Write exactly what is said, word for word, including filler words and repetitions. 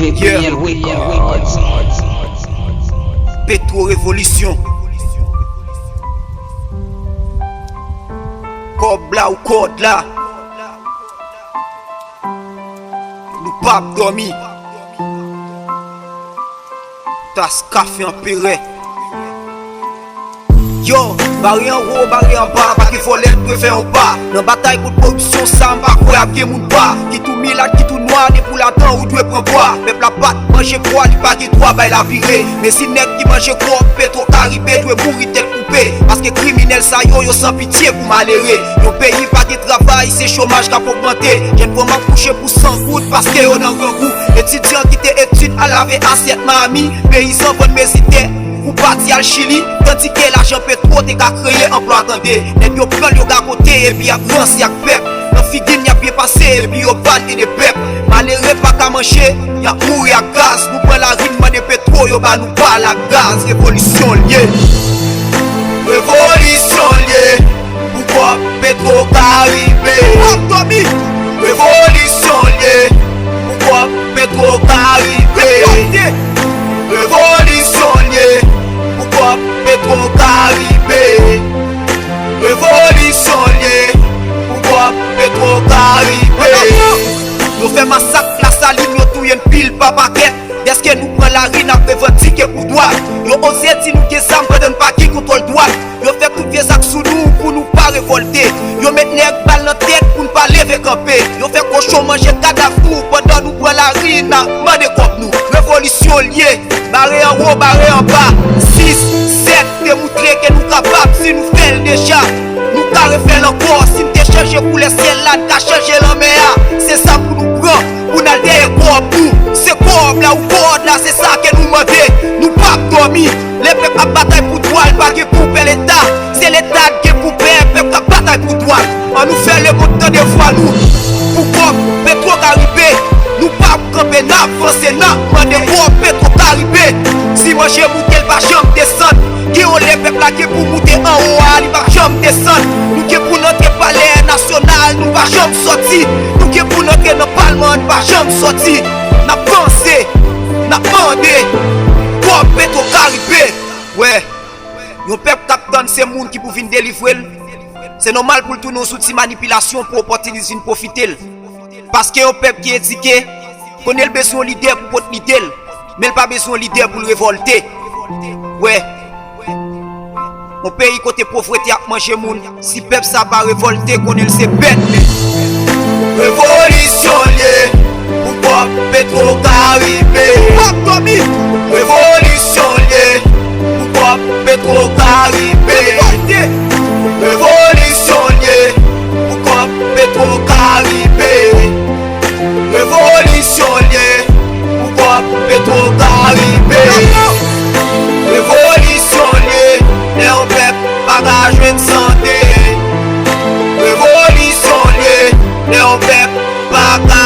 Yeah. Petwo revolisyon. Kòb la ou kòd la. Nou p ap dòmi. Tas kafe anperè. Yo, bare anwo, bare anba, pa gen vòlè k dwe fè yon pa. Nan batay kont koripsyon sa, m pa kwè ap gen moun pa. Kit ou milat, kit ou nwa, depi w ladan, ou dwe pran pwa. Pèp la pa t manje pwa, li pa gen dwa bay la vire. Men si nèg ki manje kòb Petwo Karibe dwe mouri tèt koupe. Paske kriminèl sa yo, yo san pitye pou malere. Yon peyi pa gen travay, se chomaj k ap ogmante. Jèn fanm ap kouche pou san goud paske yo nan grangou. Etidyan kite etid al lave asyèt Miami. Peyizan vann mezi tè pou pati al Chili. Tandike lajan Petwo te ka kreye anplwa tande. Nèg yo pran l yo gagote epi y ap ranse ak pèp. Nan figi n y ap byen pase epi yo pa n ede pèp. Malere pa ka manje, y ap mouri ak gaz. Nou pran lari n mande Petwo yo ba nou pal ak gaz. Revolisyon l ye. Revolisyon l ye. Pou kòb Petwo Karibe. Revolisyon l ye. Pou kòb Petwo Karibe. Revolisyon l ye. Pou kòb Petwo Karibe. Revolisyon l ye. Pou kòb Petwo Karibe. Yo fè masak Lasalin, yo touye anpil pa pakèt. Dèske nou pran lari, n ap revandike pou dwat. Yo oze di nou gen zam pandan n pa gen kontwòl dwat. Yo fè tout vye zak sou nou pou nou pa revòlte. Yo met nèg bal nan tèt pou n pa leve kanpe. Yo fè kochon manje kadav nou pandan nou pran lari, n ap mande kòb nou. Revolisyon l ye. Bare anwo, bare anba. Sis, sèt, demoutre ke nou kapab si nou fè l deja. Nou ka refè l ankò. Si n te chanje koulè syèl la, n ka chanje lanmè a. Se sa pou nou pran, pou n al dèyè kòb nou. Se kòb la ou kòd la, se sa ke nou mande. Nou p ap dòmi. Lè pèp ap batay pou dwa l, pa gen pou pè Leta. Se Leta k gen pou pè pèp k ap batay pou dwa l. Ann nou fè lemonn tande vwa nou. Pou kòb Petwo Karibe, nou p ap kanpe, n ap vanse, n ap mande kòb Petwo Karibe. Si manje moute, l pa janm desann. Gen yon lè pèp la gen pou moute anwo a, li p ap janm desann. Nou gen pou n antre palè nasyonal, nou pa janm sòti. Nou gen pou n antre nan palman, n pa janm sòti. N ap vanse, n ap mande kòb Petwo Karibe. Wè, yon pèp k ap tann se moun ki pou vin delivre l. Se nòmal pou l tounen yon zouti manipilasyon pou opòtinis vin pwofite l. Paske yon pèp ki edike, konnen l bezwen yon lidè pou pot lide l, men l pa bezwen yon lidè pou l revòlte. Wè, yon peyi kote povrete ap manje moun, si pèp sa pa revòlte, konnen l se bèt. Revolisyon l ye, pou kòb Petwo Karibe. Revolisyon l ye, pou kòb Petwo Karibe. Revolisyon l ye, pou kòb Petwo Karibe. Revolisyon l ye, pou kòb Petwo Karibe. Revolisyon l ye, lè yon pèp pa ka jwenn sante. Revolisyon l ye, lè yon pèp pa ka